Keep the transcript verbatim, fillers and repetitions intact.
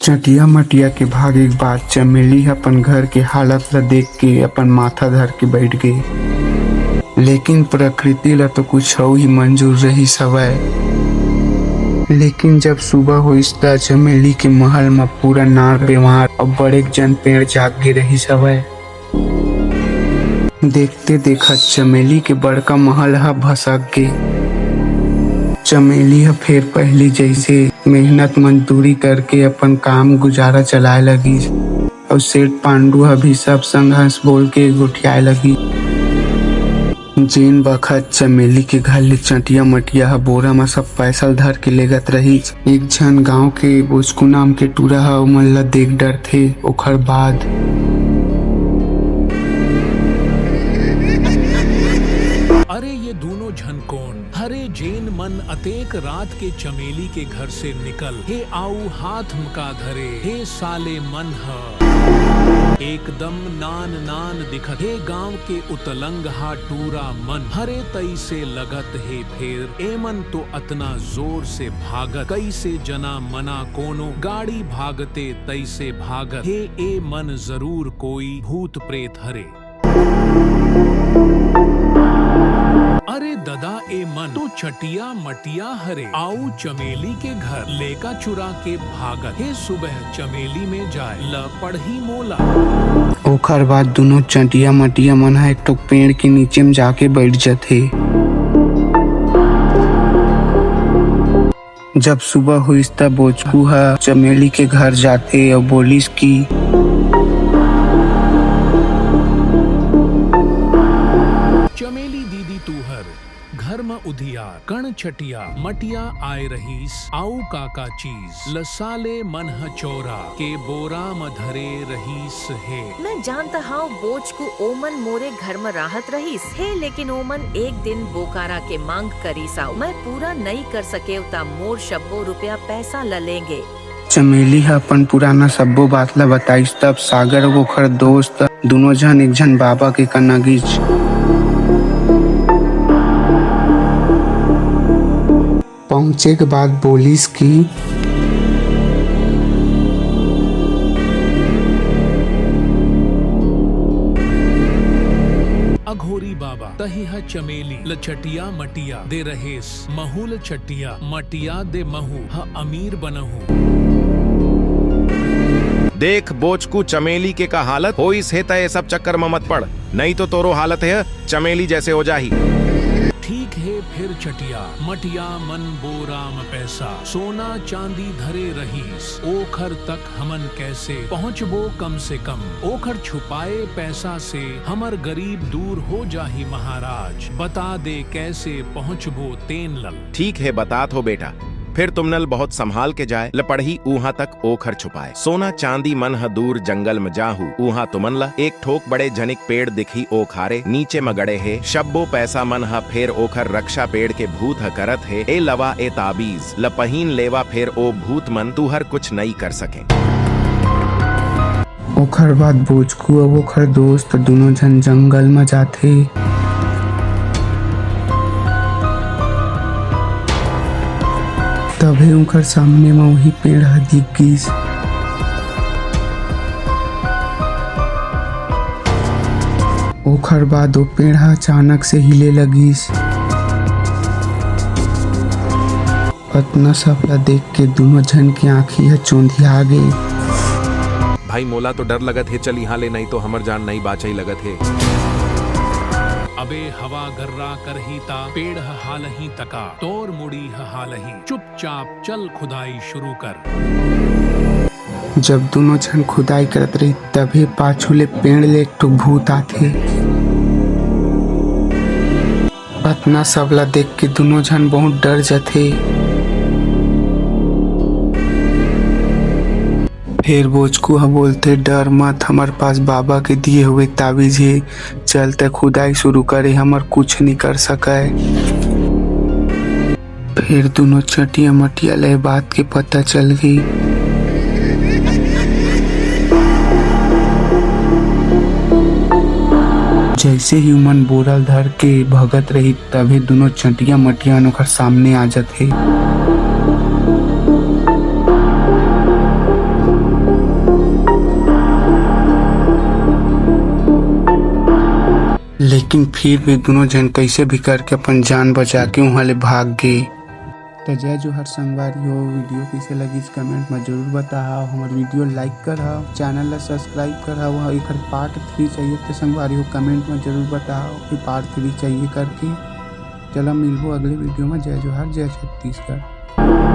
चटिया मटिया के भागे के बाद चमेली ह अपन घर के हालत ल देख के अपन माथा धर के बैठ गे। लेकिन प्रकृति ल तो कुछ अउ ही मंजूर रहिस हवय। लेकिन जब सुबह होइस त चमेली के महल म पूरा नार बेमार अउ बड़ेक जन पेड़ जाग गे रहिस हवय। देखते देखत चमेली के बड़का महल ह भसक गे। चमेली ह फेर पहिली जइसे मेहनत मजदूरी करके अपन काम गुजारा चलाए लगिस, अउ सेठ पांडू ह भी सब संग हंस बोल के गोठियाए लगिस। जेन बखत चमेली के घर ले चटिया मटिया ह बोरा म सब पैसा ल धर के लेगत रहिस, एक झन गांव के बोचकू नाम के टूरा ह ओमन ल देख डरथे। ओखर बाद अरे ये दूनों झन कोन हरे, जेन मन अतेक रात के चमेली के घर से निकल हे, आऊ हाथ म का धरे हे? साले मन ह एकदम नान नान दिखत हे। गांव के उतलंग हा टूरा मन हरे, तइसे लगत हे। फेर एमन तो अतना जोर से भागत, कइसे जना मना कोनो गाड़ी भागते तइसे भागत हे। ए मन जरूर कोई भूत प्रेत हरे। अरे ददा, ए मन तो चटिया मटिया हरे, आऊ चमेली के घर लेका चुरा के भागत हे। सुबह चमेली में जाए ल पड़ही मोला। ओखर बाद दूनों चटिया मटिया मन ह एक ठो पेड़ के नीचे म जाके बैठ जथे। जब सुबह होइस त बोचकू ह चमेली के घर जाथे अउ बोलिस कि चमेली दीदी, तुहर घर म उधियार कण चटिया मटिया आए रहिस, आऊ का का चीज ल साले मन ह चोरा के बोरा म धरे रहिस हे। मैं जानत हंव बोचकू, ओमन मोरे घर म राहत रहिस हे, लेकिन ओमन एक दिन बोकारा के मांग करिस, अऊ मैं पूरा नइ कर सकेंव, त मोर सब्बो रुपया पैसा ल लेंगे। चमेली ह अपन पुराना सब्बो बात ल बताइस। तब सागर अउ ओखर दोस्त दूनों झन एक झन बाबा के कना गिस। पहुंचे के बाद बोलिस कि अघोरी बाबा, तही ह चमेली ल चटिया मटिया दे रहेस, महू ल चटिया मटिया दे, महू ह अमीर बनहूं। देख बोचकू, चमेली के का हालत होइस हे, त ए सब चक्कर म मत पड़, नइ तो तोरो हालत हे चमेली जैसे हो जाही। ठीक हे, फेर चटिया मटिया मन बोरा म पैसा, सोना चांदी धरे रहिस, ओखर तक हमन कैसे पहुंचबो? कम से कम ओखर छुपाए पैसा से हमर गरीब दूर हो जाही महाराज। बता दे कैसे पहुंचबो तेन ल। ठीक हे, बतात हों बेटा, फेर तुमन ल बहुत संभाल के जाए ल पड़ही। उहां तक ओखर छुपाए सोना चांदी मन ह दूर जंगल म जाहू। उहां तुमन ल एक ठोक बड़े झनिक पेड़ दिखही, ओखारे नीचे म गड़े हे सब्बो पैसा मन ह। फेर ओखर रक्षा पेड़ के भूत ह करत हे। ए लवा, ए ताबीज ल पहिन लेवा, फेर ओ भूत मन तुहर कुछ नइ कर सके। ओखर बाद बोचकू अउ ओखर दोस्त दूनों झन जंगल म जाथे। तभे उंखर सामने म उही पेड़ ह दिख गिस। ओखर बाद ओ पेड़ ह अचानक से हिले लगिस। अतना सब ला देख के दूनों झन के आंखी ह चोंधिया गे। भाई, मोला तो डर लगत हे, चल इहां ले, नइ तो हमर जान नइ बांचही लगत हे। अबे हवा गर्रा करही ता पेड़ ह हालही तका, तोर मुड़ी ह हालही। चुपचाप चल खुदाई शुरू कर। जब दूनों झन खुदाई करत रही, तभे पाछू ले पेड़ ले एक ठो भूत आथे। अतना सब ला देख के दूनों झन बहुत डर जथे। फेर बोचकू ह बोलथे, "डर मत, हमर पास बाबा के दिए हुए ताबीज हे। चल, तैं खुदाई शुरू करे, हमर कुछ नइ कर सकय।" फेर दूनों चटिया मटिया ल ए बात के पता चल गे। जइसे ही उमन बोरा ल धर के भगत रही, तभे दूनों चटिया मटिया मन ओखर सामने आ जथे। लेकिन फिर भी दोनों झन कैसे भी करके अपन जान बचा के वहाँ ले भाग गे। तो जय जोहार संगवारी हो, वीडियो कैसे लगिस comment में जरूर बताओ। हमारे वीडियो like करहा, चैनल ला subscribe करहा। वहाँ एक part three चाहिए तो संगवारी हो comment में जरूर बताओ कि part three चाहिए करके। चलो मिलबो अगले वीडियो में। जय जोहार, जय छत्तीसगढ़।